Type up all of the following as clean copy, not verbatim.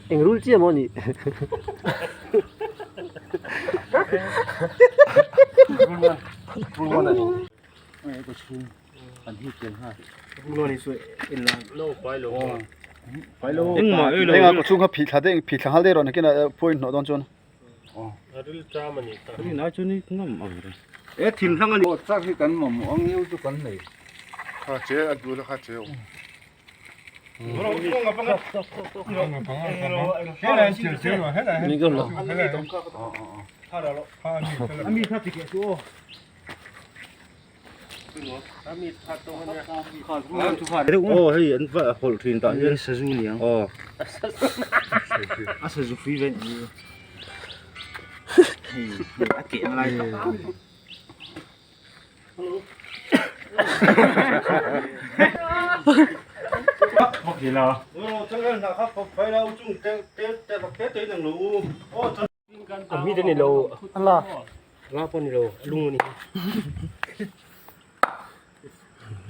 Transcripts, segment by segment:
Eng rul chiah maw ni? Engah kaw chhung kha phih thla deuh phih thla nghal daih rawh nakinah point hnawh dawn chuan. Aw hei an va hawlh thin tah hian sazu niang aw a sazu free vel ni hei a keh ang lai tak A mi te ni lo a la pawh ni lo a lung a ni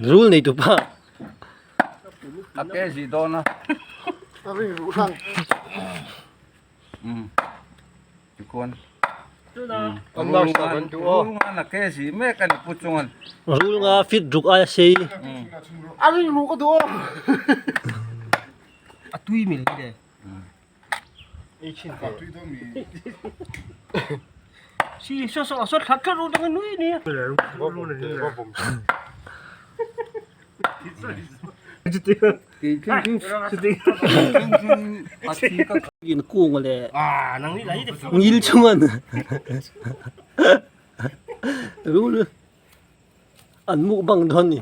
rul nei tu pa a ke zi dawn a a ring ruh hlang um tikuan an lak sa kan duh aw rul ngan a ke zi mek a ni pu chungan rul nga fit ruk aia sei a ring ruh ka duh aw a tui mil hi le si so so so thla thla ru dang nui ni in kung le ngil chungan rul an mukbang dawn ni.